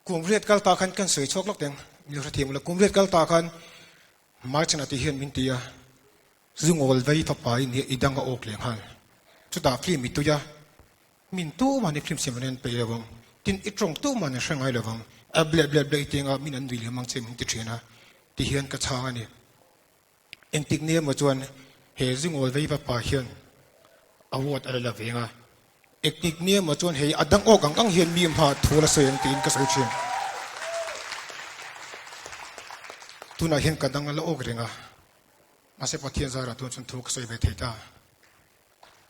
Kum riat kal ta khan kan sawi chhuak lawk teng, mi lo hrethiam ula, kum riat kal ta khan Hmaichhana tih hian min ti a, Zungawl vei fapa i nia i dang a awk leh nghal. Chutah film i tui a, min tumah ni film siam an en peih lo ang, tin i tawng tumah an hre ngai lo ang, a bleh bleh bleh i ti anga min an nui lem ang che min ti thin a, ti hian ka chhang a ni. Engtik ni emaw chuan he Zungawl vei fapa hian award a la la veng a, Engtik ni emaw chuan hei a dang awk ang ang hian mi hma thu la sawi ang tiin ka sawi thin. Tunah hian ka dang a la awk reng a, mahse Pathian zarah tun chuan thu ka sawi ve thei ta.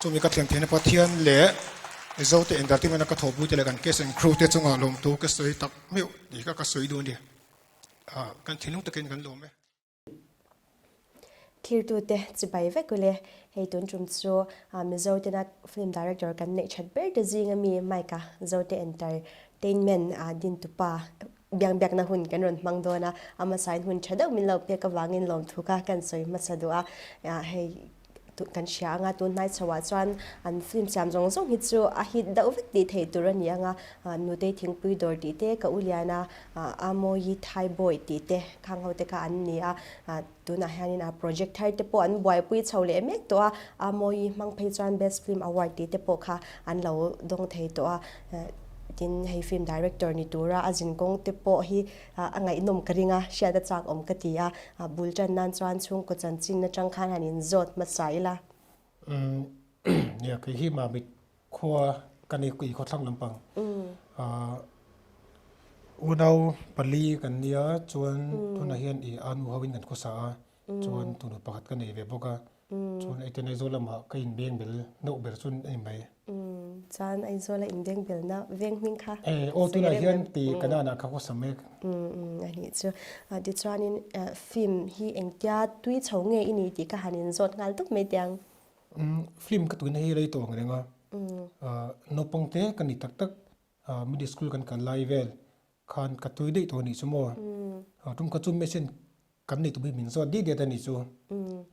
Chumi ka thlen theihna Pathian leh Mizote entertainment a ka thawhpui te leh kan cast and crew te chungah lawmtu ka sawi tak meuh tih kha ka sawi duh a ni. Kan thinlung takin kan lawm e. Thirtute chibai vek ule, hei tun tum chu Mizo tena film director kan neih that ber te zinga mi Mike-a Zote Entertainment din tupa biang biakna hun kan rawn hmang dawn a, a hmasain hun tha deuh min lo pek avangin lawmthu kha kan sawi hmasa duh a, hei Kan hria anga tun hnai chho ah chuan an film siam zawng zawng hi chu a hit deuh vek tih theih tur a ni anga Nutei thingpui dawr tih te ka u lian a Amoyi Thai Boy tih te khang ho te kha an ni a tunah hianin a project thar te pawh an buaipui chho leh mek tawh a Amoyi hmang phei chuan Best Film Award tih te pawh kha an lo dawng thei tawh a tin hei film director ni tura a zinkawng te pawh hi A ngaihnawm ka ring a, hriat a chak awm ka ti a, bul tan nan chuan chhungkaw chanchin atang khan han inzawt hmasa ila. Umm nia kei hi Mamit khua ka ni i khawthlang lampang unau pali kan nia chuan tunah hian i anu ho in kan khawsa a chuan tunu pakhat ka nei ve bawk a chuan eten Aizawl lamah ka inbeng bel deuh ber chuan a ni mai. Chuan Aizawl a inbeng belna veng hming kha Aw tunah hian ti Kanaan ah ka khawsa mek. A nih chu. Tichuanin film hi engtia tui chho nge i ni tih ka han inzawt nghal tawp mai tiang. Film ka tuina hi rei tawh ang reng a. Naupang te ka ni tak tak middle school kan kal lai vel khan ka tui daih tawh a nih chu maw. Tum kha chu machine kan nei tum hi min zawt diat diat a nih chu.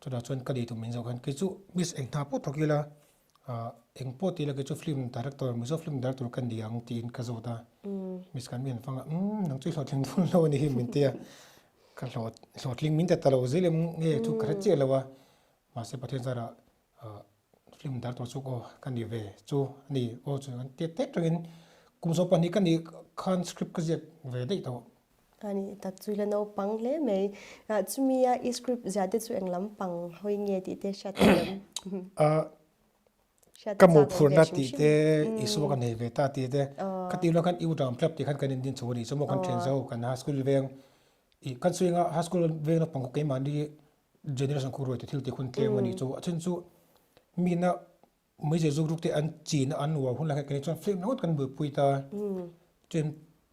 Chutah chuan ka nei tum min zawh khan kei chu miss eng hna pawh thawk ila eng pawh ti ila kei chu film director Mizo film director ka ni ang tiin ka zawt a. Miss kan mi an fang a umm nang chu i hlawhtling dawn lo a ni hi min ti a. Ka hlawhtling min ti ta lo zel em nge chu ka hre chiah lo a. Mahse Pathian zarah film director chu aw ka ni ve chu a ni aw chu an tet tet rengin kum 12 ka nih khan script ka ziak ve daih tawh. A ni tak chu ila naupang hle mai. Chumi a i script ziah te chu eng lampang hawi nge tih te hriat theih em? Ka mawhphurhna tih te Isua ka nei ve ta tih te ka tih loh khan U Dam Club tih khan kan indin chho a ni chu maw kan thian zo kan high school veng ih kan swing a high school veng naupang kha keimahni generation khu ruai te thil tih hun tlem a nih chu a then chu mina meize zuk ruk te an chin a an uar hun lai khan keini chuan film ringawt kan buaipui ta chuan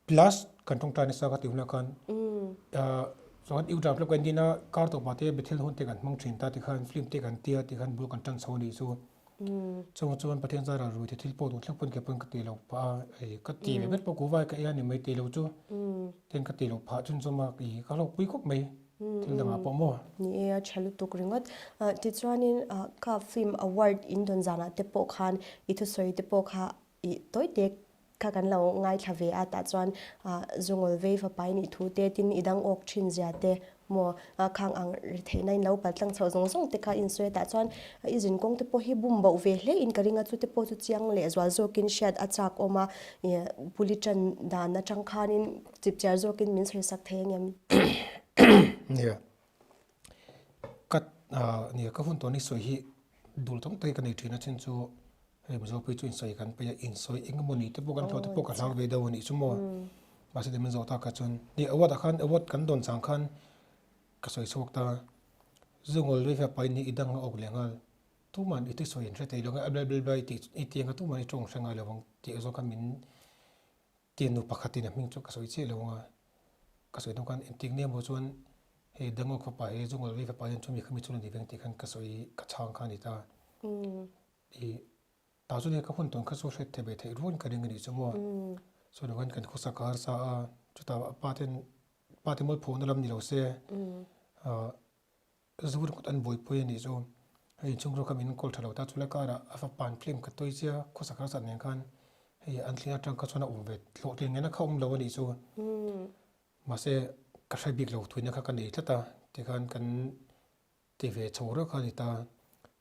plus kan tawngtai nasa ka tih hunah khan chuan U Dam Club kan din a kar tawpah te Bethel hun te kan hmang thin ta tikhan film te kan tia tikhan bul kan tan chho a nih chu chung chuan Pathian zara rui te thil pawh duh thleng pawn ke pawn ka ti lo phah a hei ka ti ve ber pawh kuhvai ka ei a ni mai tih lo chu ten ka ti lo phah chun chum a ih ka hlawkpui khawp mai. Thil dangah pawh maw? Ni e, a tha lutuk ringawt. Tichuanin kha film award in dawn zanah te pawh khan i thusawi te pawh kha i tawi tek kha kan lo ngaithla ve a, tah chuan zungawl vei fapa i nih thu te, tin i dang awk thin zia te maw khang ang ri theihna in lo pal tlang chhoh zawng zawng te kha i insawi a, tah chuan i zinkawng te pawh hi bum boh ve hle in ka ring a, chu te pawh chu chiang leh zual zawkin hriat a chak awm a, puli tan dan atang khanin Chipchiar zawkin min sawisak thei angem? Nia, ka nia ka hun tawh ni sawi hi dul tam tak hi ka nei thin a chin chu hei Mizo phei chu insawi kan peih a, insawi eng emaw ni te pawh kan hlawh te pawh ka hlau ve deuh a nih chu maw. Mahse min zawh tak kha chuan nia award ah khan award kan dawn chang khan ka sawi chhuak ta, Zungawl vei fapa in hi i dang a awk leh nghal, tuman i thusawi in hre thei lo ang a bla bla bla i tih i tih anga tuman i tawng hre ngai lo ang tih zawng khan min Tia nu pakhatin a hming chu ka sawi chiah lo anga, ka sawi hnu khan engtik nia maw chuan hei Dango fapa hi Zungalvi fapa hian chumi khami chu a ni veng tih khan ka sawi ka chhang kha a ni ta. I tah chuan hei ka hun tawn kha chu hriat theih ve theih rual in ka ring a nih chu maw. Sawi lo khan kan khawsa ka harsa a, chutah pa ten pa te mualphuahna lam ni lo se Zu ringawt an buaipui a nih chu. Hei inchhung rawk kha min kawl tha lo ta, chulai karah a fa pan film ka tawi chia, khawsak harsat nen khan. Hei an thleng atang kha chuan a awm ve hlawhtling nena kha awm lo a nih chu. Mahse ka hre bik lo thuina kha ka nei tlat a, tikhan kan ti ve chho reuh kha a ni ta.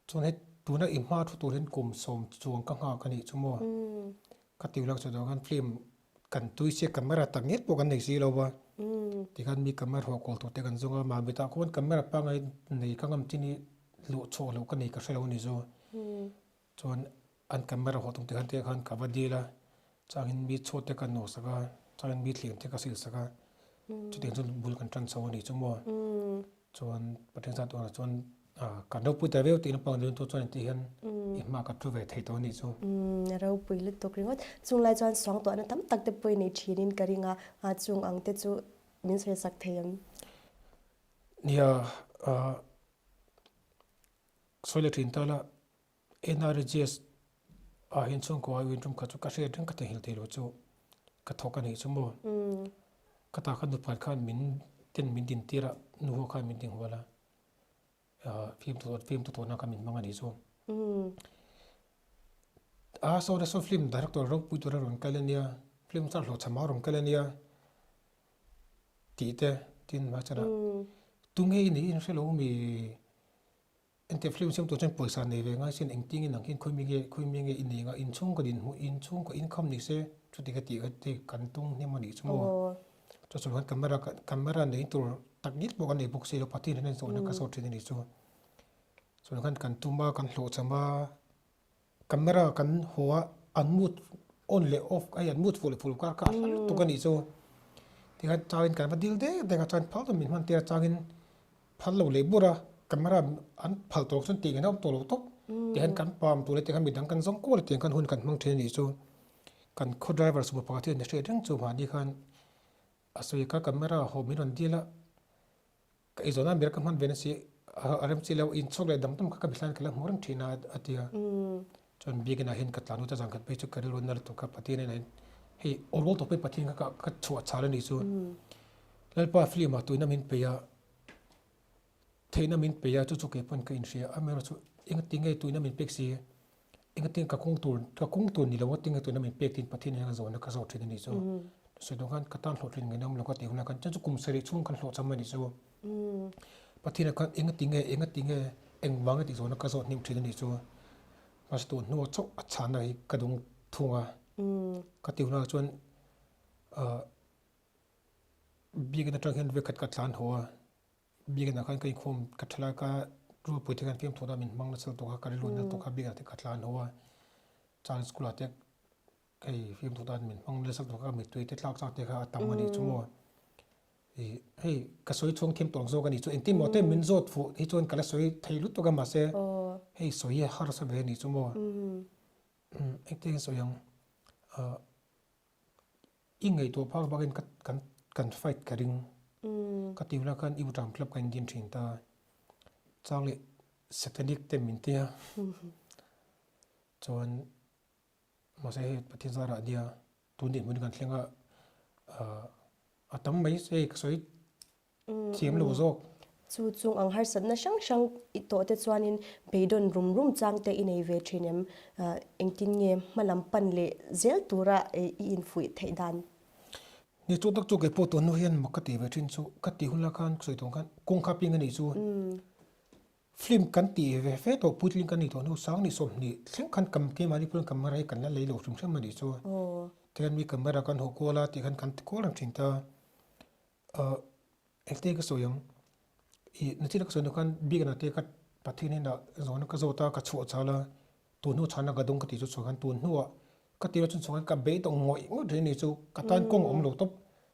Chuan hei tuna i hma thu tur hian kum sawm chuang ka nghak a nih chu maw? Ka ti ulak chu tah khan film kan tui sia camera tak nget pawh kan nei si lo va, tikhan mi camera hawh kawl tur te kan zawng a, mahni tah khuan camera pangngai nei ka ngam chin hi luh chhuah loh ka nei ka hre lo a ni chu. Chuan an camera hawh tum tikhan te khan ka va dil a, changin mi chhuat te ka nawh sak a, changin mi thliam te ka sil sak a, chutiang chuan bul kan tan chho a nih chu maw. Chuan Pathian zat turah chuan kan ropui ta viau tih naupang deuh tu chuan intih hian i hma ka thu ve thei tawh a nih chu. A ropui lutuk ringawt. Chung lai chuan suang tuahna tam tak te pawh i nei thinin ka ring a, chung ang te chu min sawi sak thei em? Nia, sawi leh thin ta la, NRGS ah hian chhungkaw a uin tum khat chu ka hriat reng ka theihnghilh thei lo chu ka thawk a nih chu maw. Ka ta khan nupa khan min ten min din tir a, nu ho khan min ding hual a, fimthu fimthu tawhna kha min hmang a nih chu. A saw te saw film director ropui tura rawn kal a nia, film star hlawhchham a rawn kal a nia tih te tin hmaichhanah tunge i nih i inhre lo mi Engtia film siam tur chuan pawisa nei ve ngai sin engtin in ang hian khawi mi nge khawi mi nge i nei nga inchhung ka din hmuh inchhung ka income ni se chuti ka tih ka ti kan tum hnem a nih chu maw chu chu khan camera camera nei tur tak ngil pawh kan nei bawk si lo Pathian hian a zawhna ka zawt thin a nih chu chuan khan kan tum a kan hlawhchham a. Camera kan haw a, an mood on leh off hei an mood fuh leh fuh loh kar kha a hla lutuk a nih chu. Tikhan changin kan va dil dek dek a chuan phal tak min hman tir a changin phal lo leh bur a, camera an phal tawh chuan tih ngaihna awm tawh lo tawp. Tikhan kan pam tur leh tikhan midang kan zawng kual a tiang khan hun kan hmang thin a nih chu. Kan khaw driver sawma pakhat hian a hriat reng chu mahni khan a sawi kha camera haw min rawn dil a. Ka eizawn a ber ka hman ve nasi a rem chi lo inchhawk leh dam dam kha ka mithlain ka la hmu reng thin a a ti a. Chuan biakinn ah hian ka tlan lut a zan khat phei chu ka rilru na lutuk kha Pathian in a hei aw rual tawp hi Pathian kha ka chhuah chhal a nih chu. Lalpa film ah tuina min pe a, theihna min pe a chu chu kei pawn ka inhria a amaherawhchu engati nge tuina min pek si Engatin ka kawng tur, ka kawng tur ni lo a tinge tuna min pek tiin Pathian hian a zawhna ka zawh thin a nih chu. Sawi duh khan ka tan hlawhtlin ngei nawm lo ka tih hunah khan chuan chu kum sarih chhung kan hlawhchham a nih chu. Pathian ah khan engati nge, engati nge, engvang nge tih zawhna ka zawh hnim thin a nih chu. Mahse tun hnuah chauh a chhanna hi ka dawng thung a. Ka tih hunah chuan ah biakinn atang hian vekhat ka tlan haw a. Biakinn ah khan ka inkhawm ka tha lai ka rulpui te khan fiamthu na min hmang nasa lutuk a, ka rilru nal tawk a biakinn ah te ka tlan ho a, chuan school ah te hei fiamthu tan min hmang nasa lutuk a, mittui te tlak chak te kha a tam a nih chu maw. Ih hei ka sawi chhung thim tawng zawk a nih chu engtin maw te min zawt fuh hi chuan ka la sawi thei lutuk a mahse hei sawi hi harsa ve a nih chu maw. Engtin sawi ang ah. I ngaihtuah phak bakin ka kan kan fight ka ring. Ka ti hunah khan U Tram Club ka indin thin ta. Chang leh Satanic te min tia. Chuan mahse hei Pathian zarah nia tun dinhmun kan thleng a a tam mai hei ka sawi thiam lo zawk. Chu chung ang harsatna hrang hrang i tawh te chuanin beidawn rum rum chang te i nei ve thin em? Engtin nge hma lam pan leh zel tura i infuih theih dan? Ni chu tak chu kei pawh tun hnu hian mak ka ti ve thin chu ka ti hun lai khan sawi tawh khan kawngka ping a nih chu film kan ti ve fe tawh puitling kan nih tawh hnu sang ni 20 thleng khan kam keimahni pawhin camera hi kan la lei lo hrim hrim a nih chu tihian mi camera kan hawh kual a tih khan kan ti kual reng thin ta. Ahh engte ka sawi ang ih nachina ka sawi hnu khan biakna te ka Pathian in ah zawhna ka zawt a ka chhuah chal a tun hnu chhana ka dawng ka tih chu chhuah khan tun hnuah ka tih chuan chhuah khan ka beidawng ngawih ngawih thin a ni chu ka tan kawng a awm lo tawp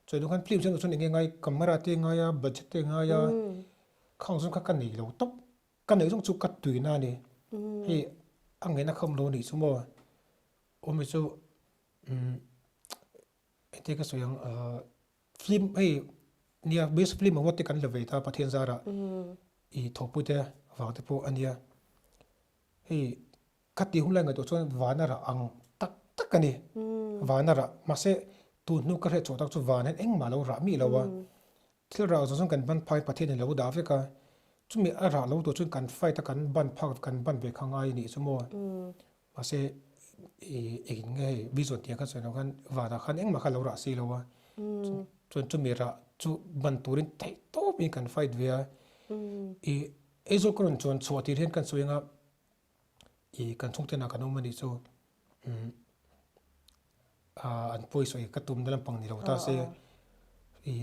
chuan hnu khan film siam tur chuan eng nge ngai camera te ngai a budget te ngai a khang zawng kha ka nei lo tawp ka neih zawng chu ka tuina a ni hei a ngaihna kha awm lo a nih chu maw awm hi chu umm engte ka sawi ang ahh. Film hei nia best film award te kan la ve ta Pathian zarah i thawhpui te vang te pawh a nia. Hei khati hun lai ngaihtuah chuan van a rah ang tak tak a ni. Van a rah mahse tun hnu ka hriat chhuah tak chu van hian engmah a lo rah mi lo a. Thil rah zawng zawng kan ban phak in Pathian in a lo dah vek a. Chumi a rah lo tur chuan kan fight a kan ban phak kan ban ve kha ngai a nih chu maw. Mahse. I engin nge hei vision tih ang khan sawi loh khan vanah khan engmah kha lo rah si lo a, chuan chumi rah chu ban turin theih tawpin kan fight ve a. I Aizawl ka rawn chuan chhuah tir hian kan sawi anga i kan chhungten ah kan awm a nih chu an pawi sawi ka tumna lampang ni lo ta se i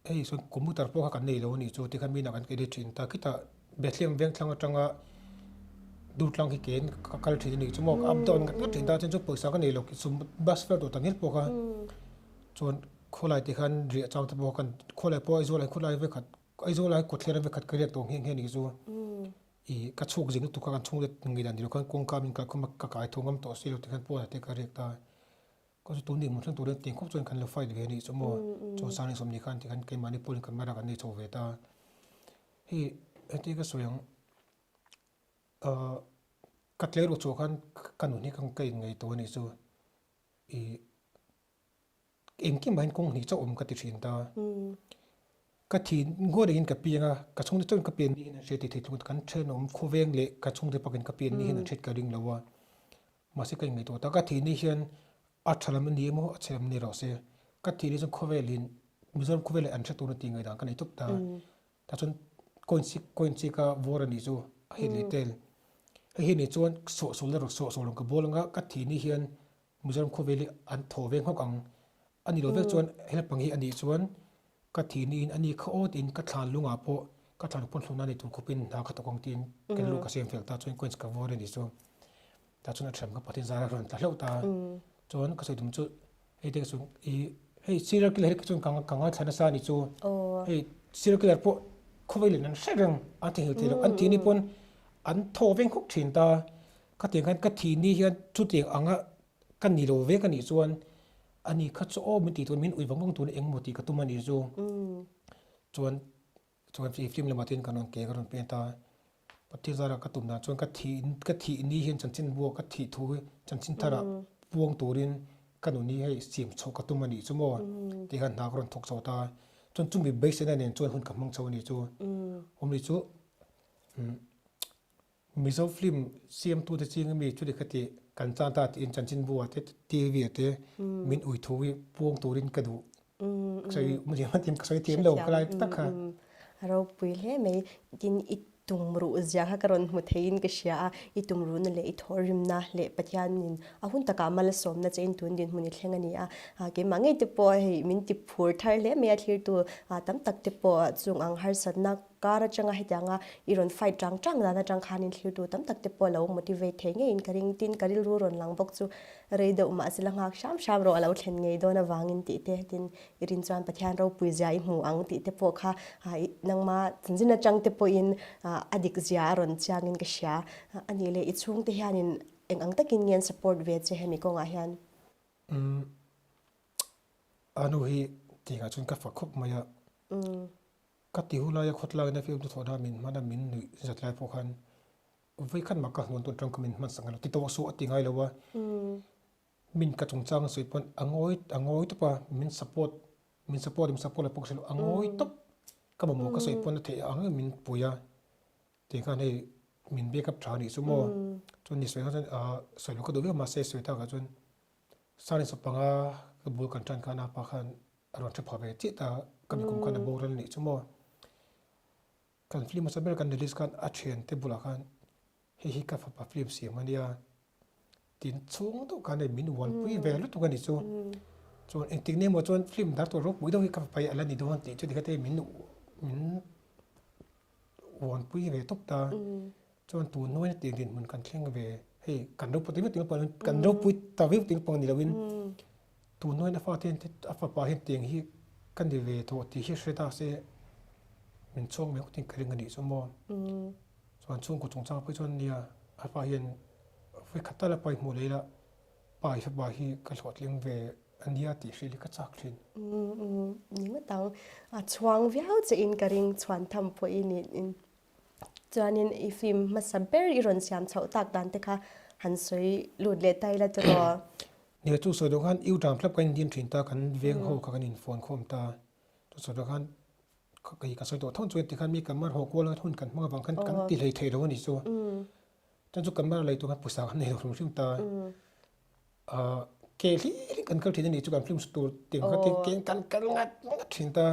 Hei sawn computer pawh kha kan nei lo a nih chu tikhan mi inah kan edit thin ta khitah Bethlehem vengthlang atanga Durtlang khi kein ka kal thin a nih chu maw ka up down ngat ngat thin ta chuan chu pawisa ka nei lo sum bus fare tur tak ngial pawh kha chuan khawlai te khan riah chang te pawh khan khawlai pawh Aizawl ah khawlai vekhat Aizawl ah kawtthler vekhat ka riak tawh nghe nghe a nih chu ih ka chhuk zing lutuk kha kan chhung let ngei dan ni lo khan kawngka min kalkhawm a ka kai tho ngam tawh si lo tikhan pawnah te ka riak ta. Ka chu tun nih hmun thleng turin tih khawp chuan kan lo fight ve a nih chu maw. Chuan Sangni Sawmni khan tikhan keimahni pawhin camera kan nei chho ve ta. Hei heti ka sawi ang ahh ka tleirawl chhuah khan ka nun hi ka inngaih tawh a nih chu. Ih engkim ah hian kawng hnih chauh awm ka ti thin ta. Ka thi ngawt engin ka piang a, ka chhungte chuan ka pian ni hian an hriat tih theih tluk kan thenawm khawveng leh ka chhungte pakin ka pian ni hian an hriat ka ring lo a. Mahse ka inngaihtuah tak a thih ni hian a tha lam a ni emaw a chhe lam ni rawh se. Ka thih ni chuan khawvelin Mizoram khawvel an hre tur a tih ngaihdan ka nei tawp ta. Tah chuan coin chik coin chika vawr a nih chu a hit leh tel. Hei hi nih chuan sawhsawl erawh sawhsawl ang ka bawl anga ka thih ni hian Mizoram khawvel hi an thaw ve nghawk ang. A ni lo vek chuan helpang hi a nih chuan Ka thih niin a ni kha aw tiin ka thlan lungah pawh ka thlan pawn hluna ni tur khawpin hna ka thawk ang tiin ka rilru ka siam fel ta chuan coins ka vawr a ni chu. Tah chuan a thiam ka pathian zara rawn tla hlauh ta. Chuan ka sawi tum chu hei te chu i hei serial killer hi chuan ka ka ngaithla nasa a ni chu. Hei serial killer pawh khawvel in an hre reng an theihnghilh thei lo an thih ni pawn an thaw veng khawp thin ta. Ka tiang khan ka thih ni hian chutiang anga Ka ni lo vek a nih chuan a ni kha chu aw min tih tur min ui vang vang tur eng maw tih ka tum a nih chu. Chuan chuan film lamah te hian ka rawn ke ka rawn pen ta. Pathian zara ka tum dan chuan ka thih ka thih ni hian chanchin bua ka thih thu hi chanchin tharah puang turin ka nun hi hei siam chhoh ka tum a nih chu maw tih khan hna ka rawn thawk chho ta. Chuan chumi beiseina nen chuan hun ka hmang chho a nih chu. Awm ni chu Mizo film siamtute ching ami chu lehkha tih kan chan ta tiin chanchinbu ah te TV ah te min ui thu hi puang turin ka duh. Ka sawi ka sawi thiam lo ka lai tak kha. A ropui hle mai. Tin i tumruh zia kha ka rawn hmu theiin ka hria a, i tumruhna leh i thawhrimna leh Pathianin a hun takah malsawmna che in tun dinhmun i thleng a ni a. Keimah ngei te pawh hei min ti phur thar hle mai a thlirtu tam tak te pawh chung ang harsatna Kar atanga hetianga i rawn fight tang tang dan atang khanin thlirtu tam tak te pawh lo motivate thei ngeiin ka ring. Tin, ka rilru rawn lang bawk chu rei deuh mah sela nghak hram hram rawh a lo thlen ngei dawn avangin tih te, tin i rin chuan Pathian ropui zia i hmu ang tih te pawh kha nangma chanchin atang te pawhin a dik zia a rawn chiangin ka hria. A nih leh i chhungte hianin eng ang takin nge an support ve che hemi kawngah hian? Umm, a nu hi tihah chuan ka fak khawp mai a. Ka ti hu laia khawtlaiin a fiamthu thawh dan min hman a, min nuih zat lai pawh khan vawi khat mah ka hmuan tun tang kha min hman sak ngai lo, ti tawh suh a ti ngai lo a, min ka chungchang a sawi pawn a ngawi a ngawi tawp a, min support min support min support lo pawh ka hre lo, a ngawi tawp, ka mamawh ka sawi pawn a theih ang em min pui a, tih khan hei min back up tha a nih chu maw, chuan ni sawi ang chuan ah sawi loh ka duh viau mahse sawi takah chuan Sani Sopanga ka bul kan tan khan a pa khan a rawn hre phah ve chiah ta, ka mikum khan a boral anih chu maw. Kan film hmasa ber kan release khan a thiante bulah khan hei hi ka fapa film siam a nia tin chhung deuh khan hei min uanpui ve lutuk a nih chu. Chuan engtik nge maw chuan film dar tur ropui deuh hi ka fapa hi a la ni dawn tih chu tikha te min min uanpui ve tawp ta. Chuan tun hnuaia tiang dinhmun kan thleng ve hei kan ropui ta viau tih pawh kan ropui ta viau tih pawh ni loin tun hnuaia a fate hian a fapa hian tiang hi ka ni ve tawh tih hi hre ta se min chhuak mai ngawtin ka ring a nih chu maw. Chuan chhungkaw chungchang pawh chuan nia a pa hian vawikhat tal a pa hi hmuh leh ila pa hi fapa hi ka hlawhtling ve a nia tih hrilh hi ka chak thin. Ni ngawt ang. A chhuang viau che in ka ring chhuan tham pawh i nih. Chuanin i film hmasa ber i rawn siam chhoh tak dan te kha han sawi lut leh ta ila tiraw? Nia chu sawi deuh khan U Tang Club kan indim thin ta, kan veng ho kha kan infawn khawm ta. Chu sawi deuh khan kei ka sawi tawh tho chuan tikhan mi kan mar haw kual a hun kan hmang avang khan kan ti hlei thei lo a ni chu. Chuan chu camera lei tur khan pawisa kan nei lo hrim hrim ta. Ah ke hlir in kan kal thin a nih chu kan film shoot tur tiang kha tin ke in kan kal ngat ngat thin ta.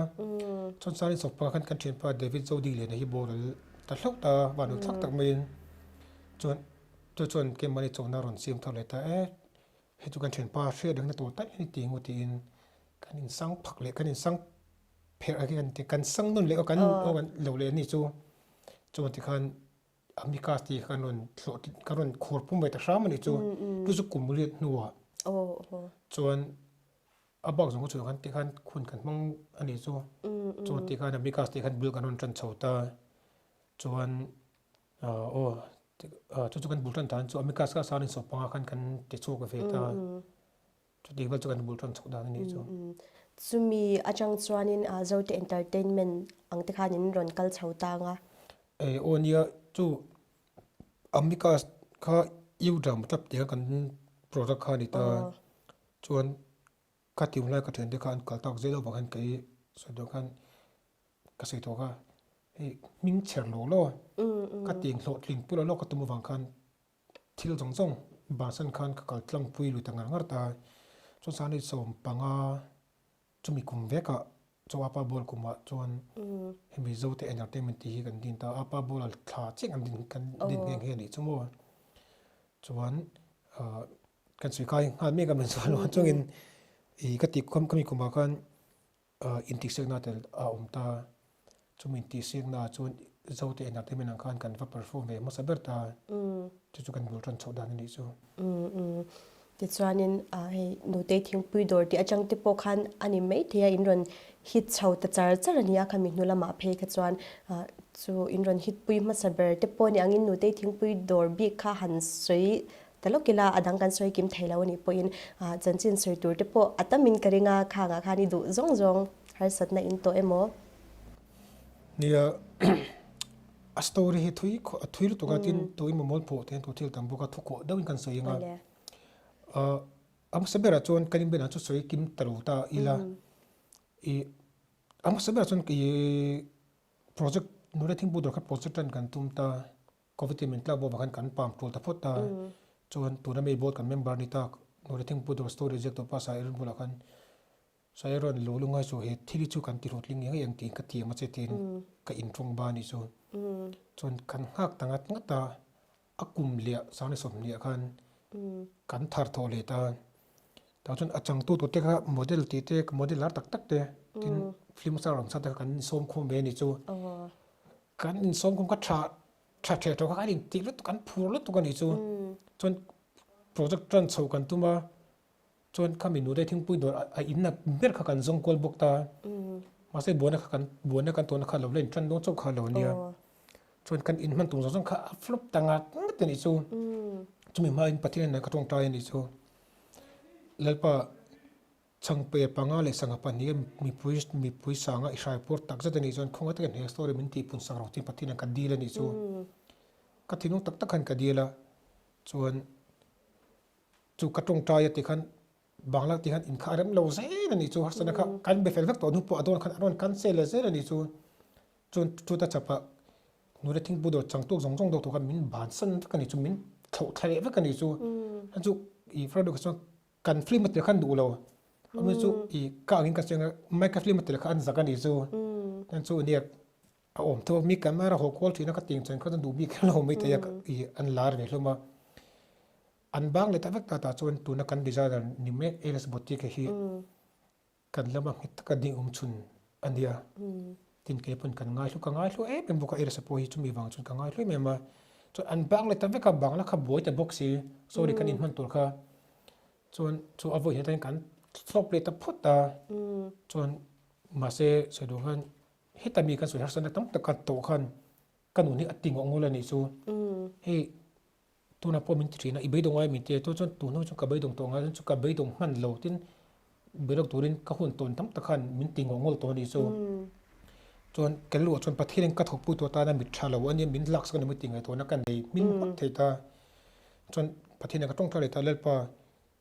Chuan Sangin Sawpa khan kan thianpa David Zodi leh na hi boral ta hlauh ta van rawn thlak tak maiin chuan chu chuan keimahni chawhna rawn siam thar leh ta e hei chu kan thianpa hriat rengna tur tak hi ti ngawt tiin kan insang phak leh kan insang pherh a kan ti kan sang nawn leh aw kan aw kan lo leh a ni chu chuan tikhan Amicus tih kha kan rawn hlawh kan rawn khur pum ve ta hram a nih chu chu chu kum riat hnuah chuan a bak zawng chu khan tikhan hun kan hmang a nih chu chuan tikhan Amicus tih khan bul kan rawn tan chho ta chuan aw chu chu kan bul tan dan chu Amicus kha sangin sawpanga khan kan ti chhuak ve ta. Chutih vel chu kan bul tan chhoh dan a nih chu. Chumi atang chuanin Zote Entertainment ang te khan in rawn kal chho tang a. Ei aw nia chu Amika kha U drama tap tih kha kan product kha a ni ta. Chuan ka ti hun lai ka thiante kha an kal tak zel avang hian kei sawi dawn khan ka sawi tawh kha hei hming chher lo law ka ti hlawhtling pui lo law ka tum avang khan Thil zawng zawng bansan khan ka kal tlangpui lui ta ngar ngar ta. Chuan Sani 15 chumi kum vekah chu Apa Ball kumah chuan hemi Zote Entertainment tih hi kan din ta. Apa Ball a thla chiah kan din kan din nghe nghe a nih chu maw. Chuan kan sawi kai nghal mek a min chuan chungin ih ka tih khami kumah khan Intihsiakna tel a awm ta. Chumi intihsiaknaah chuan Zote Entertainment ang khan kan va perform ve hmasa ber ta. Chu chu kan bul tan chhoh dan a nih chu. Tichuanin hei Nutei Thingpui dawr tih atang te pawh khan a ni maithei a, in rawn hit chho ta char char a nia khami hnu lamah phei kha chuan chu in rawn hit pui hmasa ber te pawh ni angin Nutei Thingpui dawr bik kha han sawi Ta lawk ila a dang kan sawi kim thei lo a nih pawhin chanchin sawi tur te pawh a tamin ka ring a, khangah khan i duh zawng zawng harsatna in tawh emaw? Nia, a story hi thui a thui lutuk a, tin tu emaw mawl pawh te tu thil tam bawk a, thu kawh deuhin kan sawi ang a. A hmasa berah chuan kan inbiakna chu sawi kim ta lo ta ila, i a hmasa berah chuan i project nula thingpui dawr kha project tan kan tum ta. Covid in min tlak bawk vang khan kan pam tul ta phawt ta. Chuan tuna mi board kan member ni tak Nuri Thingpui dawr story ziak tawh pa Sairon bulah khan Sairon lo lungai chu he thil hi chu kan ti hlawhtling ngei ngei ang tiin ka tiam a che tiin ka intawng ba anih chu. Chuan kan nghak ta ngat ngat a, a kum liah Sangni 20 ah khan kan thar thawh leh ta. Tah chuan a changtu tur te kha model tih te model lar tak tak te tin film star awm sa te kha kan insawm khawm ve anih chu. Kan insawm khawm kha tha tha theh tawh kha kan intih lutuk kan phur lutuk a nih chu. Chuan project tan chhoh kan tum a, chuan khami nute thingpui dawr a inna ber kha kan zawng kual bawk ta. Mahse buaina kha kan buaina kan tawhna kha lo la intan dawn chauh kha lo nia. Chuan kan inhman tum zawng zawng kha a flop ta ngat ngat a nih chu. Chumi hmain Pathian nen ka tawngtai a nih chu. Lalpa. Chhangpe panga leh sangha pahnih a mipui mipui sanga i hrai pawr tak zet a nih chuan khawngaih takin he story min tihpun sak rawh tih Pathian ka dil a nih chu. Ka thinlung tak tak khan ka dil a, chuan chu ka tawngtai a tikhan Bangla tih khan inkha a rem lo zel a nih chu, harsatna kha kan be fel vek tawh hnu pawh a dawn khan a rawn cancel leh zel a nih chu. Chuan chuta chapah nula thingpui dawr changtuk zawng zawng dawk tur khan min bansan vek a nih chu, min thlauh thla leh vek a nih chu. Chu i Frederick kha chuan Kan film a tel khan duh lo. Ami chu i ka angin ka chiang a, mai ka film a tel kha an zak a nih chu. Chuan chu nia a awm tho a, mi camera haw kual thin a ka ting chuan kha chuan duh bik kher lo mai thei a, i an lar ve hlawm a. An bang leh ta vek ta tah chuan tuna kan designer ni mek Alice Boutique hi Kan lama nghet taka ding awm chhun a nia. Tin kei pawn kan ngaihlu, ka ngaihlu em em bawk a, Erisa pawh hi chumi vang chuan ka ngaihlu em em a. Chuan an bang leh ta vek a, bangla kha buai ta bawk si, sorry kan inhman tur kha. Chuan chu a vawi hian kan flop leh ta phawt a, chuan mahse sawi duh khan heta mi kan sawi harsatna tam tak kan tawh khan ka nun hi a ti ngawh ngawlh a nih chu. Hei Tunah pawh min ti thin a, i beidawng ngai min ti a, chuan chuan tun hnu chuan ka beidawng tawh ngai chuan ka beidawng hman lo tin beidawng turin ka hun tawn tam tak khan min ti ngawh ngawlh tawh a nih chu. Chuan ka luah chuan Pathianin ka thawkpui tawh atana mit tha lo a nia min laksak a ni maw tih ngaihtuahna ka nei hming hmak thei ta. Chuan Pathianin ka tawngtai leh ta Lalpa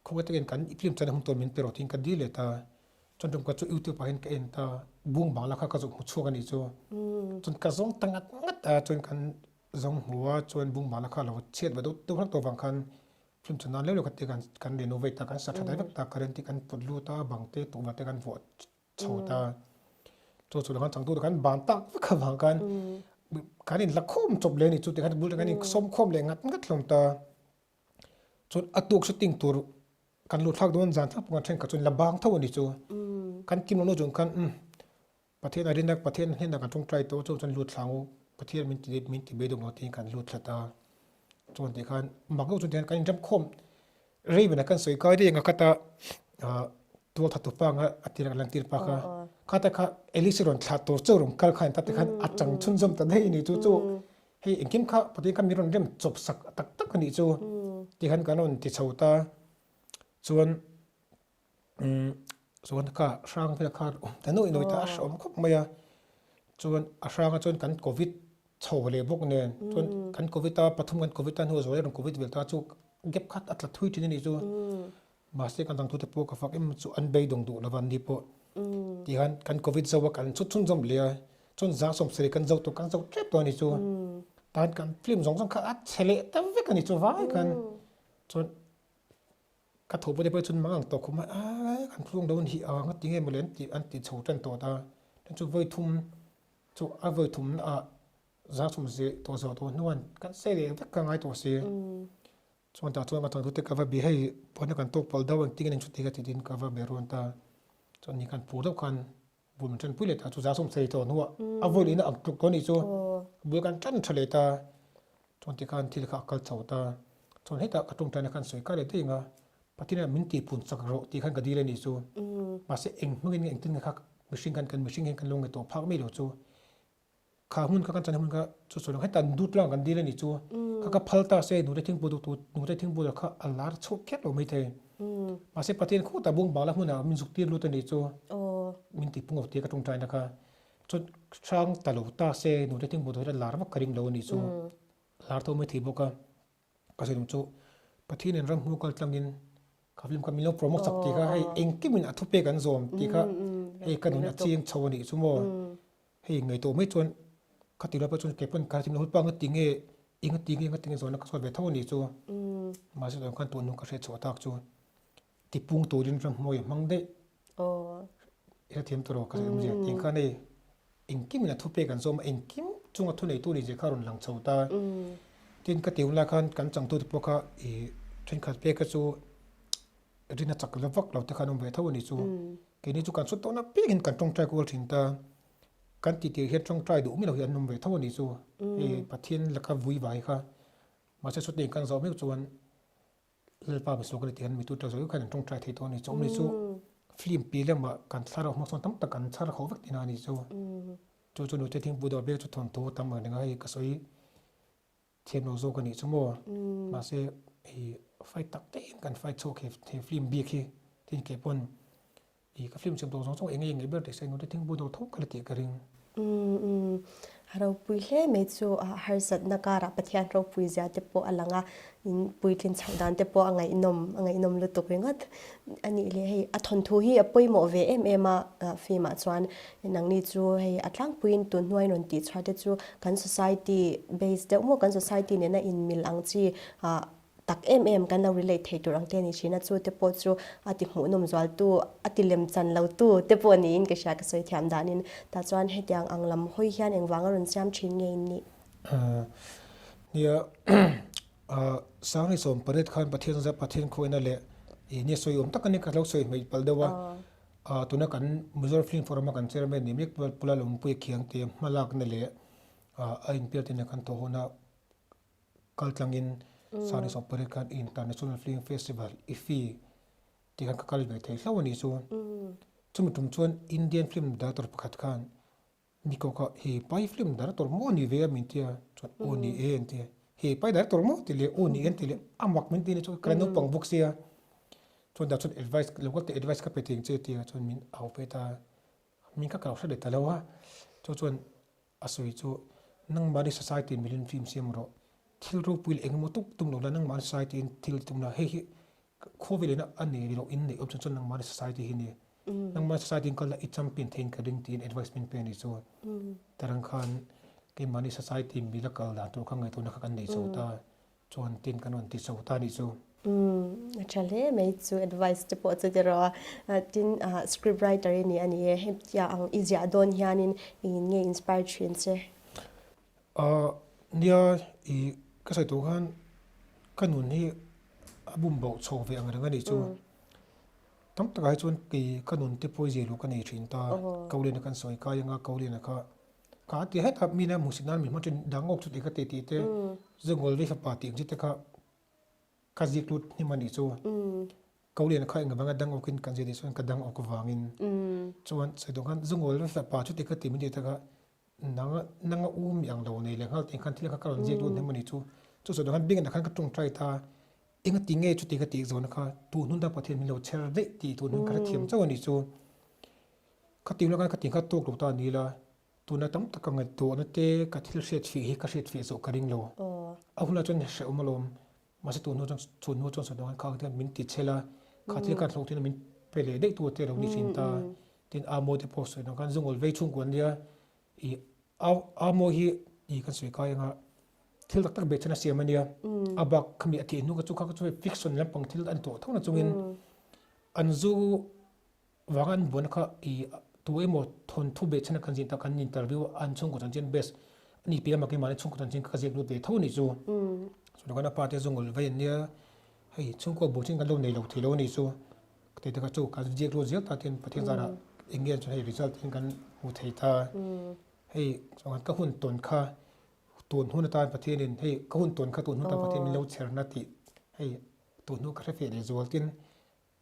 khawngaih takin kan i film chana hun tawn min pe rawh tiin ka dil leh ta. Chuan tumkhat chu YouTube ah hian ka en ta, bung bangla kha ka zawh hmu chhuak a nih chu. Chuan ka zawng ta ngat ngat a chuan kan. zawng hmu a, chuan bungbala kha a lo chhiat ve deuh deuh hlak tawh vang khan film chan nan leuh leuh kha te kan kan renovate a, kan sa tha daih vek ta, current te kan pawt lut a, bang te tukverh te kan vuah chho ta. Chu chu khan changtu te khan ban tak vek avang khan kan in la khawm chawp leh a ni chu tikhan bul te kan in sawm khawm leh ngat ngat hlawm ta. Chuan a tuk shooting tur kan lut thlak dawn zan thlak pawh kan thenkhat chuan la bang tho a ni chu. Kan kim loh zawng khan umm Pathian a rin a, Pathian hnenah kan tawngtai tawh chu chuan lut thlang u, Pathian min ti min ti beidawng lo tiin kan lut thla ta. Chuan tih khan mak deuh chuan tihian kan inrem khawm rei banah kan sawi kai reng a khata ah tual that tupa anga a tir a lantir pa kha khata kha Alice rawn thlah tur chauh rawn kal khan ta tikhan a chang chhunzawm ta daih a ni chu chu hei engkim kha Pathian khan min rawn rem chawp sak tak tak a nih chu tikhan kan rawn ti chho ta chuan Umm chuan kha hrang vel kha awm ta nuaih nuaih ta a hrehawm khawp mai a, chuan a hrangah chuan kan covid chho leh bawk nen chuan kan covid a pathum kan covid a hnu zawh erawh covid vel ta chu gap khat a tla thui thin a nih chu mahse kan dangthu te pawh ka fak em chu an beidawng duh lo va an ni pawh tihian kan covid zo a kan chhut chhunzawm leh a chuan zang sawmsarih kan zo tawh kan zo tep tawh a nih chu tan kan film zawng zawng kha a chhe leh ta vek a nih chu vai khan chuan. Ka tho pawh te pawh chuan mang ang tawh khawp mai a, kan thlung dawn hi a nga ti nge mawle an ti an ti chho tan tawh ta. Chuan chu vawi thum chu a vawi thum naah za chhum zeh tawh zawh tawh hnuan kan sei leh vek ka ngai tawh si. Chuan tah chuan ka changtu te ka va bi hei puan kan tawk palh deuh engtin nge ning chuti ka ti tiin ka va be rawn ta. Chuan ni khan phur deuh khan bul min ṭanpui leh ta chu za sawm sei tawh hnuah a vawi lehna ang tluk tawh anih chu bul kan ṭan ṭha leh ta chuan tikhan thil kha a kal chho ta chuan hetah ka ṭawngṭaina khan sawi kar leh daih ang a Pathian min tihpun chak rawh tih khan ka dil anih chu mahse eng hmangin nge engtin nge kha mihring khan kan mihring hian kan lo ngaihtuah phak mai lo chu Kha hmun kha kan chan hmun kha chu sawi lo heta dut lang kan dil a nih chu kha ka phal ta se nute thingpui duh tu nute thingpui dah kha a lar chhuak kher lo maithei mahse Pathian khutah bung bangla hmunah min zuk tir lut a nih chu min ti pung lo tia ka tawngtai na kha chuan hrang ta lo ta se nute thingpui duh hi a lar vak ka ring lo a nih chu lar tho maithei bawk a. Ka sawi tum chu Pathian in ram hnu kal tlangin ka film kha min lo promote chak tih kha hei engkim in a thupek an zawm tih kha hei ka nun a chiang chho a nih chu maw hei ngaihtuah mai chuan ka ti lo pawh chuan kei pawn ka hrethiam lo hulpa nga ti nge eng ti nge nga ti nge zawhna ka chhuat ve tho a nih chu mahse tunah khan tun ka hriat chhuah tak chu tipung turin ram hmuai a hmang daih i hrethiam tawh lo ka sawi awmzia tih khan hei engkim in a thupek an zawm a engkim chunga thuneitu ni zia kha a rawn lang chho ta tin ka tih hun lai khan kan changtute pawh kha ih thenkhat pek kha chu rin a chak la vak lo te khan awm ve tho a ni chu keini chu kan sut tawhna piangin kan tawngtai kual thin ta kan tih tir hian tawngtai duh miah lo hi an awm ve tho a ni chu hei Pathian laka vui vai kha mahse chutiang kan zawh meuh chuan Lalpa misual ka ni tih hian mitu ṭha zawih khan an ṭawngṭai thei tawh a ni. Chu awmni chu film pi lamah kan thlarau hmang sawn tam tak an chhar ho vek tihna a ni chu. Chu chu nute thingpui dawr vel chu thawnthu tam ang renga hei ka sawi thiam lo zawk a nih chu maw. Mahse hei fight tak daih in kan fight chhuak he film bik hi tin kei pawn I ka film siam tawh zawng zawng eng nge ngeih ber tih sawi nute thingpui dawr tho ka la tih ka ring. Umm umm ropui hle mai chu harsatna karah Pathian ropui zia te pawh a lang a, in puitlin chhoh dan te pawh a ngaihnawm a ngaihnawm lutuk ringawt a nih leh hei a thawnthu hi a pawimawh ve em em a film ah chuan nangni chu hei a tlangpuiin tun hnuai rawn tih chhuah te chu kan society base deuh maw kan society nena inmil ang chi ah tak em em kan lo relate thei tur ang te a ni thin a, chu te pawh chu a ti hmuhnawm zualtu, a ti lem chan lotu te pawh niin ka hria ka sawi thiam danin. Tah chuan hetiang ang lam hawi hian engvang a rawn siam thin nge in nih? Nia, Sangri 18 khan Pathian zat Pathian khuaina leh i nia sawi awm tak a ni ka lo sawi hmeih palh deuh a, tuna kan Mizoram Film Forum a kan chairman ni mek Pula Lawmpuia Khiangte hmalakna leh a inpial te nen kan thawh huna Kal tlangin Sani 18 khan International Film Festival, IFFI, tih khan ka kal ve thei hlauh a nih chu. Chumi tum chuan Indian film director pakhat khan Niko kha he pai film director maw ni ve a min ti a, chuan aw ni e an ti a. He pai director maw ti leh aw ni e an ti leh a mak min ti a ni chuan ka la naupang bawk sia. Chuan dah chuan advice lo kal teh advice ka pe thei ang che a ti a, chuan min au pet a, min kha ka lo hre leh ta lo a. Chu chuan A sawi chu, Nangmahni society milin film siam rawh, thil ropui leh engemaw tuk tum lo la, nangmahni society in thil tum la, hei hi khawvel ina a nei loh in neih awm chuan chuan nangmahni society hi ni, nangmahni society in kal la i champion theiin ka ring tiin advice min pe a ni chu. Tarang khan. Keimahni society mila kal dan tur kha ngaihtuahna kha kan nei chho ta. Chuan tin kan rawn ti chho ta nih chu. Umm a tha hle mai chu advice te pawh chu tiraw a. Tin script writer i ni a ni e. Hetiang ang i ziah dawn hianin engin nge inspire thin che? Ahh nia i ka sawi tur khan ka nun hi a bum bauh chho ve ang reng a nih chu. Tam takah hi chuan kei ka nun te pawh i ziah luh ka nei thin ta. Koliana kan sawi kai anga Koliana kha Ka ti het a, mina hmuhsit nan min hmang thin dang awk chu tih ka ti tih te, Zungul vei fapa tih ang chi te kha ka zik lut hnim a nih chu. Kolian kha eng avanga dang awkin kan zir tih chuan ka dang awk avangin chuan sawi duh khan Zungul vei fapa chu tih ka ti min tih te kha nang nanga u mi ang lo nei leh nghal tih khan thil kha ka rawn ziak lut hnim a nih chu. Chu sawi duh khan bing ah khan ka tawngtai ta, enga ti nge chuti ka tih zawhna kha tun hun ta Pathian min lo chher daih tih tun hun ka hrethiam chauh a nih chu. Ka ti lawk a, ka ti nghat tawk lo ta a ni la, tuna tam tak ka ngaihtuahna te ka thil hriat fih hi ka hriat fih zawh ka ring lo. A hunah chuan hrehawm alawm, mahse tun hnu chuan chhun hnu chuan sawi dang kha hian min ti chhel a, kha thil khan hlawhtlinna min pe leh daih tu te a lo ni thin ta. Tin, Amo te pawh sawi dang khan zungawl vei chhungkua an nia, ih Amo hi ih kan sawi kai anga thil tak tak beh chuan a siam a nia, a bak khami a thih hnu kha chu kha chu fiction lampang thil a ni tawh tho na chungin an zu Vang an buaina kha i tu emaw thawnthu beh chhan a kan zin tak an interview a an chhungkaw chanchin best a ni piah lamah keimahni chhungkaw chanchin kha ka ziak lut ve tho a nih chu. Chutiang khan a pa te zawng ulh vei an nia hei chhungkaw buh chin kan lo nei lo thei lo a nih chu ka ti te kha chu kan ziak lut zel ta ten Pathian zarah eng nge chuan hei result in kan hmu thei ta hei chuan ka hun tawn kha tun hun atan Pathianin hei ka hun tawn kha tun hun atan Pathian min lo chherna tih hei tun hnu ka hre feh leh zual tin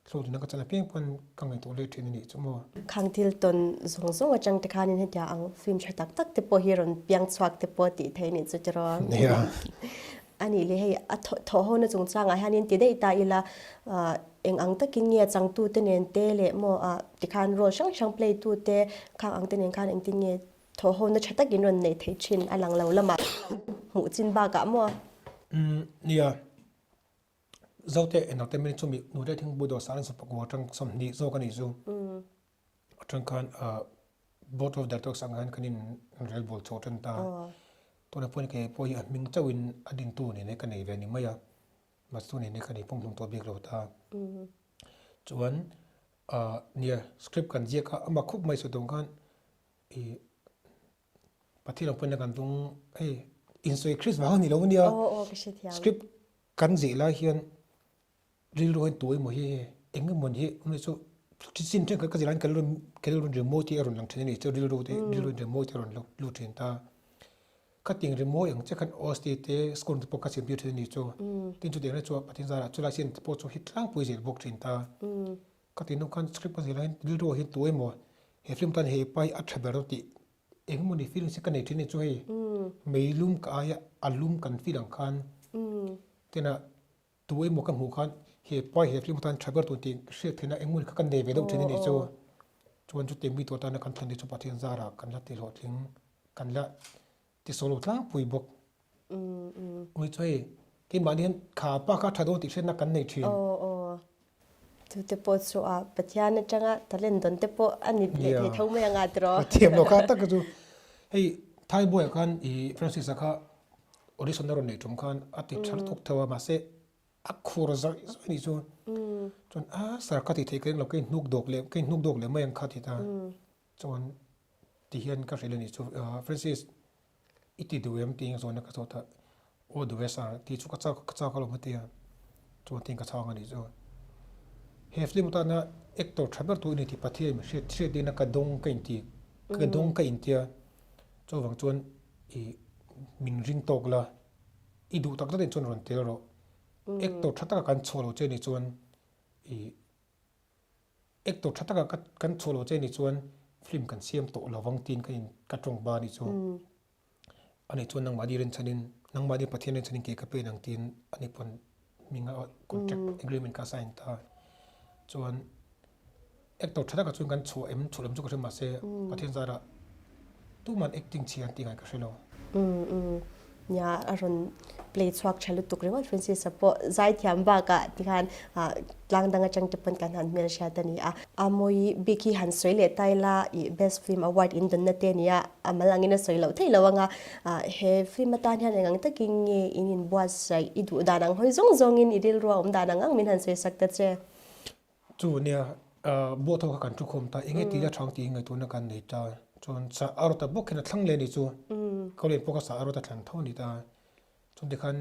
Hlawhtlinna ka chan apiang pawn ka ngaihtuah leh thin a nih chu maw. Khang thil tawn zawng zawng atang te khanin hetia ang film tha tak tak te pawh hi rawn piang chhuak te pawh tih theih a nih chu tiraw. Nia. A nih leh hei a thawh hona chungchangah hianin ti daih ta ila eng ang takin nge changtu te nen te leh maw tikhan role hrang hrang play tu te khang ang te nen khan engtin nge thawh hona tha takin rawn neih theih thin a lang lo lamah hmuh chin bakah maw. Nia. Zote Entertainment chu mi Nute Thingpui dawh san Sapakua atang 20 zawk a nih chu. Atang khan Board of Directors ang hian kan in rel bawl chho tan ta. Tuna pawhin kei pawh hi a hming chauhin a dintu nene ka nei ve ni mai a. Mahse chu nene ka nei pumhlum tawh bik lo ta. Chuan nia script kan ziak a amah khup mai sawi tawng khan i Pathian ang pawhin kan tung hei insawi Christ vang a ni lo ania. Script Kan zeh lai hian rilru hian tu emaw hi eng emaw hi awm chu chin thenkhat ka zeh laiin ka rilru ka rilru rimawi te a rawn lang thin a ni chu rilru te rilru rimawi te a rawn lut thin ta. Khating rimawi ang che khan OST te score te pawh ka siam tir thin a ni chu. Tin chutiang lai chuan Pathian zarah chulai scene te pawh chu hit tlangpui zel bawk thin ta. Khating hnu khan script ka zeh laiin rilru ah hian tu emaw he film tan he pa hi a tha ber tih Eng emaw ni feelings hi ka nei thin ni chu hei meilum ka aia a lum kan feel ang khan tena tu emaw ka hmuh khan he pa he film atan tha ber tur tih hriat theihna eng emaw ni kha ka nei ve deuh thin a ni chu. Chuan chutiang mi tur atana kan thlan te chu Pathian zarah kan la ti hlawhtling kan la ti sawi lo tlangpui bawk. Ui chu hei keimahni hian kha pa kha a tha dawn tih hriatna kan nei thin. Chu te pawh chu a Pathian atanga talent dawn te pawh a ni leh thei tho mai anga tiraw. Pathian lo kha tak chu hei Thai boy ah khan i Francis a kha audition a rawn neih tum khan a ti tha lutuk tho a mahse a khur zawih zawih anih chu chuan a sir ka ti thei ka ring lo ka inhnuk dawk leh ka inhnuk dawk leh mai ang kha ti ta chuan ti hian ka hrilh anih chu Francis I ti duh em tiin zawhna ka zawt a, aw duh e sir tih chu ka chak ka chak alawm a ti a, chuan tiin ka chhang a nih chu. He film atana actor tha ber tur i ni tih Pathian min hriat hriat dingna ka dawng ka inti ka dawng ka inti a, chuvang chuan i min ring tawk la, i duh tak zet in chuan rawn tel rawh, actor tha taka kan chhuah lo che nih chuan i Actor tha taka kan chhuah lo che nih chuan film kan siam tawh lo vang tiin ka in ka tawng ba nih chu. Ani chuan nangmahni rinchhanin nangmahni Pathian rinchhanin kei ka pen ang tiin ani pawn hming a contract agreement kha a sign ta. Chuan actor tha taka chuan kan chhuah em chhuah lo em chu ka hre mahse Pathian zarah tuman acting chhia an tih ngai ka hre lo. Nia a rawn. play chhuak tha lutuk ringawt Francis-a pawh zaithiam bakah tikhan tlang dang atang te pawn kan han hmelhriat a ni a. A mawi bik hi han sawi leh ta ila ih Best Film Award in dawnna te a ni a, a mal angin a sawi loh theih lo anga he film atan hian eng ang takin nge in inbuatsaih i duh dan ang hawi zawng zawngin i rilru a awm dan ang ang min han sawi sak ta che. Chu nia boat ho kha kan thu khawm ta, enge tih la thang tih ngaihtuahna kan nei ta. Chuan sa a rawt ta bawk hian a thlang leh a ni chu. Ka len pawh kha sa a rawt a thlan tho a ni ta. Chuan tikhan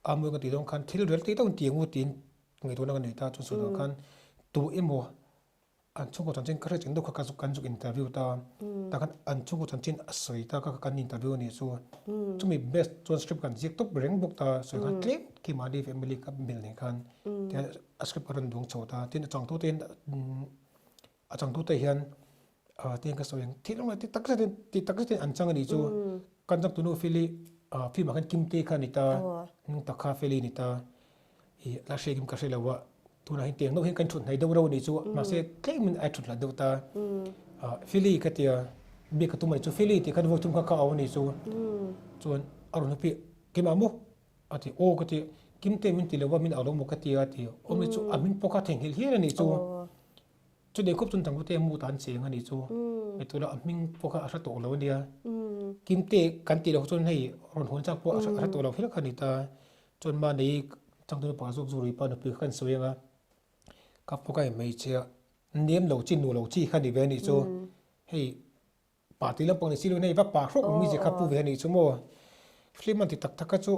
a mawi ka tih dawn khan thil rel tih deuh ti ang u tiin ngaihtuahna ka nei ta. Chuan sawi dawn khan tu emaw an chhungkaw chanchin ka hriat cheng deuh kha ka zuk kan zuk interview ta. Tah khan an chhungkaw chanchin a sawi ta kha kan interview a nih chu. Chumi best chuan script kan ziak tawp reng bawk ta. Sawi khan tlem keimahni family ka mil nen khan tihian a script a rawn duang chho ta. Tin a changtute hian a changtute hian tihian ka sawi ang thil engmah ti tak zetin ti tak zetin an chang a nih chu. Kan changtunu Feli film ah khan Kimte kha a ni ta, nung tak kha Feli a ni ta. Ih la hriat in ka hre lo a, tunah hian tiang deuh hian kan thut hnai deuh reuh a nih chu mahse tlemin a thut hlat deuh ta. Feli ka tia biak ka tum a nih chu Feli tih khan vawi thum kha ka au a nih chu. Chuan a rawn hlawp i keimah maw? A ti aw ka ti Kimte min ti lo a min au lo maw ka ti a ti awm hi chu a hming pawh kha theihnghilh hial a nih chu. Chutih khup chuan Tangkute mut an cheng a nih chu. Hei a hming pawh kha a hre tawh lo a nia. Kimte kan tih loh chuan hei rawn hawn chak pawh a hre tawh lo hial kha a ni ta. Chuan mahni changtunu pa zawk zawk pa nupui kha kan sawi ang a, ka pawh ka hmeichhia nem lo chi nu lo chi kha a ni ve a nih chu. Hei pa tih lampang ni si lo in hei va pa hrawk ang mizia kha pu ve a nih chu maw. Film an ti tak tak kha chu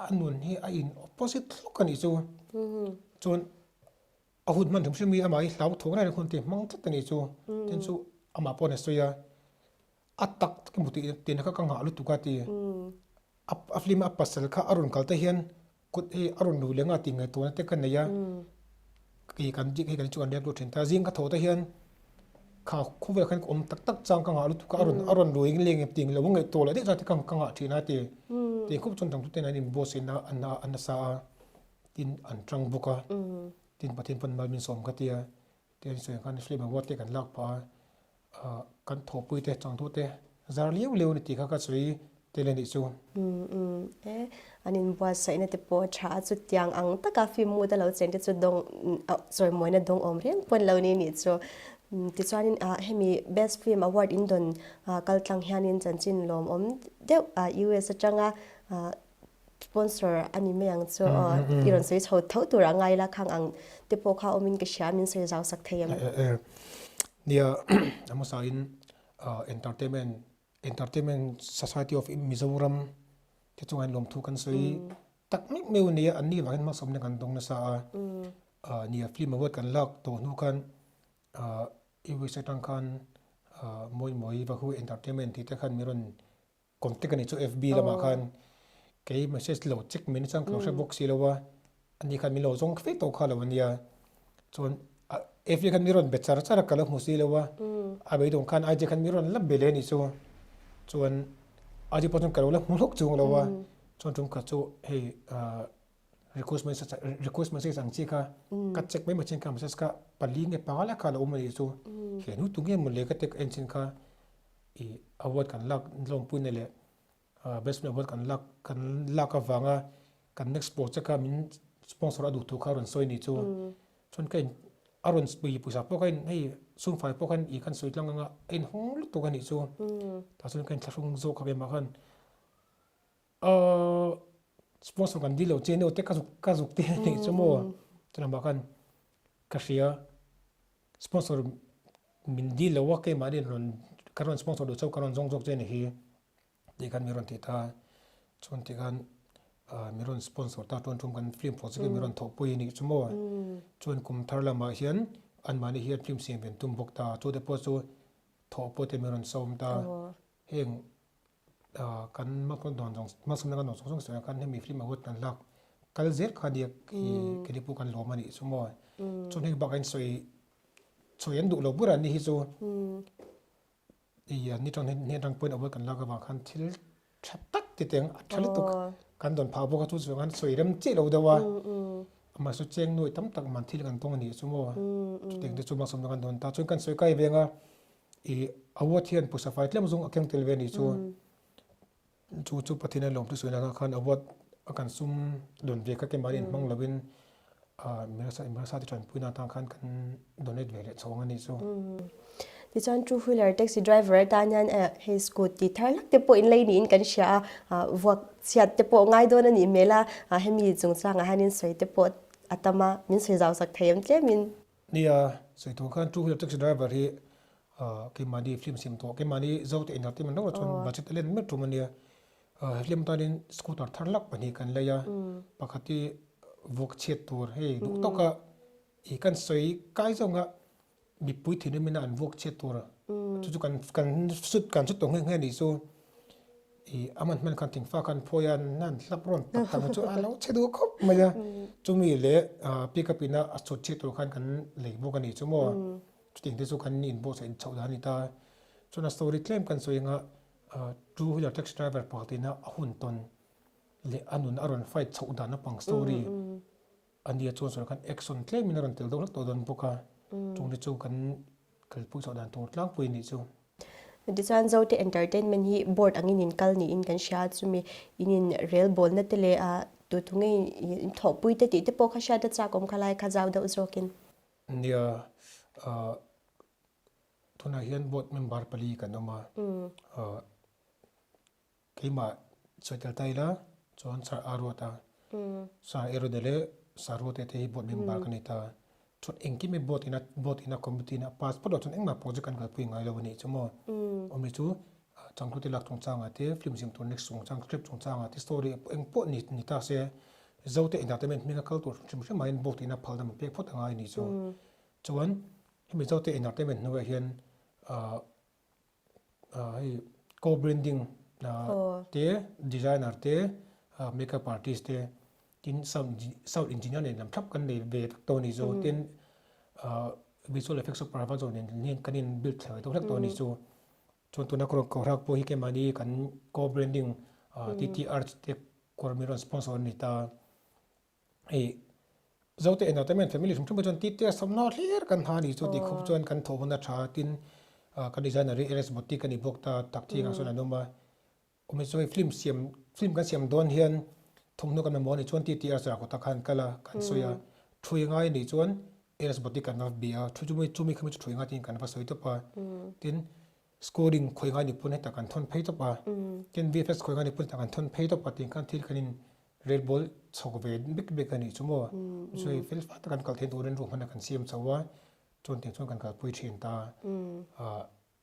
a nun hi a in opposite hlawk a nih chu. Chuan A hun hman hrim hrim hi amah hi hlauthawng reng hun te hmang tlat a nih chu. Tin chu amah pawh a sawi a, a tak tak emaw tih tihna kha ka nghah lutuk a ti. A film a pasal kha a rawn kal te hian kut hei a rawn lui leh nga tih ngaihtuahna te ka nei a. Kei kan hei kan chu kan riak lut thin ta. Zing ka tho te hian kha khawvel khan ka awm tak tak chang ka nghah lutuk a, a rawn a rawn lui leng em tih lo ngaihtuah leh daih chuan te ka nghah thin a ti. Tih khup chuan dangtu ten an inbuatsaih na a nasa a. Tin an tang bawk a, tin Pathian pawn mal min sawm ka tia, tin sawi ang khan film award te kan lak phah a, kan thawhpui te changtu te zar liau liau a ni tih kha ka sawi tel a nih chu. Umm umm e, an inbuatsaihna te pawh a tha a, chutiang ang taka film mood a lo cheng te chu dawng chawimawina dawng awm reng pawn lo ni nih chu. Tichuanin hemi best film award in dawn kal tlang hianin chanchin lawmawm deuh US atanga Sponsor a ni mai ang chu aw. I rawn sawi chho tho tur a ngai la khang ang te pawh kha awmin ka hria min sawi zau sak thei em? Nia, a hmasain entertainment Entertainment Society of Mizoram te chungah hian lawmthu kan sawi tak meuh meuh a nia, anni vangin hmasawmna kan dawng nasa a. Nia, film award kan lak tawh hnu khan US atang khan Mawi Mawi Vahu Entertainment tih te khan min rawn Contact a nih chu FB lamah khan kei message lo check mai nachang ka lo hre bawk si lo a, ani khan min lo zawng fe tawh kha lo a nia. Chuan FB khan min rawn be char char a ka lo hmu si lo a, a beidawng khan IG khan min rawn la be leh a nih chu. Chuan IG pawh chuan ka lo la hmu hlawk chung lo a, chuan tum khat chu hei request message request message ang chi kha ka check mai mai chin kha message kha pali nge panga lai kha a lo awm a nih chu. He nu tu nge mawle ka ti ka en chin kha. Ih award kan lak lawmpuina leh best film award kan lak kan lak avanga kan next project a min sponsor a duh thu kha a rawn sawi ni chu chuan ka in a rawn pawisa pawh kha in hei sumfai pawh khan ih khan sawi tlang anga a inhawng lutuk a nih chu tah chuan ka inthlahrung zawk a keimah khan ahh sponsor kan dil lo che nia te ka zuk ka zuk te a nih chu maw chuan amah khan ka hria. Sponsor min dil lo a keimahni rawn ka rawn sponsor duh chauh ka rawn zawng zawk che a ni hi tih khan min rawn ti ta chuan ti khan min rawn sponsor ta chuan tum kan film project hi min rawn thawhpui a nih chu maw chuan kum thar lamah hian anmahni hian film siam ve an tum bawk ta chu te pawh chu thawhpawh te min rawn sawm ta heng kan hmasawmna kan dawn zawng zawng sawiah khan hemi film award kan lak kal zel kha nia khi keini pawh kan lawm a nih chu maw. Chuan heng bakah hian sawi sawi an duh lo ber a ni hi chu i an ni tang hnen atang pawhin award kan lak avang khan thil tha tak ti teng a tha lutuk kan dawn phah bawk a chu chuan sawi rem chiah lo deuh a amah chu cheng nuai tam tak man thil kan tawng a nih chu maw chutiang te chu hmasawmna kan dawn ta chuan kan sawi kai veng a. I award hian pawisa fai tlem zawng a keng tel ve a nih chu. Chu chu Pathian a lawmthu sawi nana khan award a kan sum dawn ve kha keimahni inhmang lovin Mirasa Mirasa te tanpuina atang khan kan donate ve leh chhawng a nih chu. Tichuan two wheeler taxi driver atan hian hei scooty thar lak te pawh in lei niin kan hria a, vuak chhiat te pawh ngai dawn a nih hmel a, hemi chungchangah hian in sawi te pawh a tam a, min sawi zau sak thei em tlemin. Nia, sawi tur khan two wheeler taxi driver hi keimahni film siam tawh, keimahni Zote entertainment ro chuan budget a len mek tum a nia. He film tanin scooter thar lak pahnih kan lei a, pakhat hi vuak chhiat tur hei duh tawka i kan sawi kai zawnga mipui thinrim ina an vuak chhiat tur chu chu kan kan sut kan sut tawh nghe nghe nih chu i a man hman khan thingfa khan phawi a nan hlap rawn tak tak chu a lo chhe duh khawp mai a chumi leh pick up ina a sut chhiat tur khan kan lei bawk a nih chu maw chutiang te chu kan inbuatsaih chhoh dan a ni ta chuan a story tlem kan sawi anga two wheeler taxi driver pakhat ina a hun tawn leh a nun a rawn fight chhoh dan naupang story A nia chuan sawi khan action tlemin a rawn tel deuh hlek tawh dawn bawk a, chung te chu kan kalpui chhoh dan tur tlangpui a nih chu. Tichuan Zote Entertainment hi board angin in kal niin kan hria a, chumi in in rel bawlna te leh a tu tu nge in thawhpui te tih te pawh kha hriat a chak awm kha lai kha zau deuh zawkin. Nia, tunah hian board member pali kan awm a, Keimah sawi tel ta ila chuan Sir Aruata, Sir Erode leh Sir Ruate te hi board member ka nei ta. Chuan engkim hi board ina board ina committee ina pass phawt loh chuan engmah project kan kalpui ngai lo a nih chu maw. Awmni chu changtlute lak chungchangah te, film siam tur next chungchang, script chungchangah te, story eng pawh ni ni ta se Zote Entertainment hminga kal tur hrim hrim aiin board ina phal dam pek phawt a ngai a nih chu. Chuan hemi Zote Entertainment hnuaiah hian hei co-branding te designer te makeup artist te tin sound sound engineer nen lam thlap kan nei ve vek tawh a nih chu tin visual effects supervisor nen hian kan in build thla ve deuh hlek tawh a nih chu chuan tuna ka rawn kohrang pawh hi keimahni kan co-branding T T arts te kawr min rawn sponsor a ni ta. Hei Zote Entertainment Family hrim hrim ah chuan tite a sawmhnaw hlir kan ha a nih chu tih khup chuan kan thawh hun a tha a tin kan designer hi Alex Boutique a ni bawk ta tak thing ah sawn an awm a awm chu hei film siam film kan siam dawn hian thawmhnaw kan mamawh a nih chuan titi a zar kawtah khan kal a kan sawi a thui ngai a nih chuan Alex Boutique kan va bia a thu chumi chumi khami chu thui ngai tiin kan va sawi tawp a tin Scoring khawi ngai ni pawn hetah kan thawn phei tawp a, tin VFX khawi ngai ni pawn hetah kan thawn phei tawp a tih khan thil kan in rel bawl chhawk ve bik bik a nih chu maw. Chu hei fel fai tak kan kal theih turin ruahmanna kan siam chho a, chuan tiang chuan kan kalpui thin ta.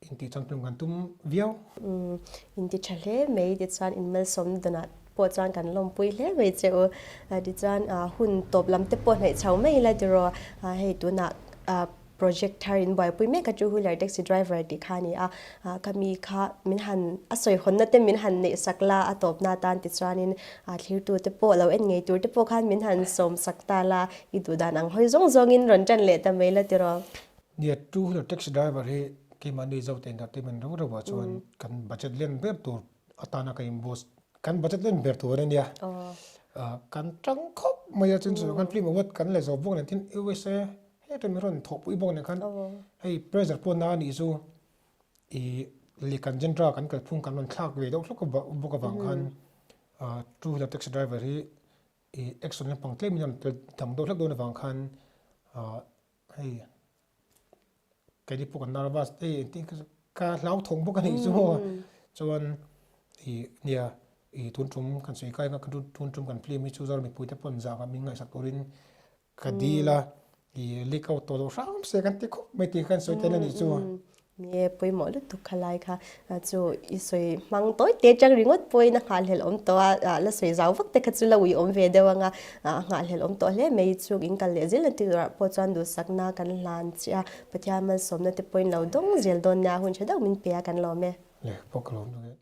Intih changtlung kan tum viau. Inti tha hle mai tichuan in malsawmna danah pawh chuan kan lawmpui hle mai che u. Tichuan hun tawp lam te pawh hnaih chho mai ila tiraw hei tunah Project thar in buaipui mek a two wheeler taxi driver tih kha a ni a, ka mi kha min han a sawi hawnna te min han neih sak la a tawpna atan tichuanin thlirtu te pawh lo en ngei tur te pawh khan min han sawm sak ta la i duh dan ang hawi zawng zawngin rawn ṭan leh ta mai la tiraw. Nia, two wheeler taxi driver hi keimahni Zote Entertainment rau rauah chuan kan budget len ber tur atana ka inboss kan budget len ber tur a nia. Kan ṭang khawp mai a chuan kan film award kan la zawh bawk nen tin USA Heta mi rawn thawhpui bawk nen khan hei pressure pawh na anih chu ih leh kan genre kan kalphung kan rawn thlak ve deuh hlawk bawk avang khan two wheeler taxi driver hi ih action lampang tlem in a rawn tel dang deuh hlek dawn avang khan hei keini pawh kan nervous hei engtin ka hlauthawng bawk anih chu maw chuan ih nia ih tun tum kan sawi kai kha tun tum kan film hi chu Zoram mipui te pawn zah min ngaihsak turin Ka dil a, i leak out tawh loh hram se kan ti khawp mai tih kha kan sawi tel a nih chu. Ni e, pawimawh lutuk kha lai kha chu i sawi hmang tawi te atang ringawt pawhin a nghahhlelh awm tawh a, la sawi zau vak te kha chu la ui awm ve deuh anga a nghahhlelh awm tawh hle mai chung in kal leh zel na turah pawh chuan duhsakna kan hlan chiah a, Pathian malsawmna te pawhin lo dawng zel dawn nia hun tha deuh min pe a kan lawm e. Le, pawh ka lawm deuh e.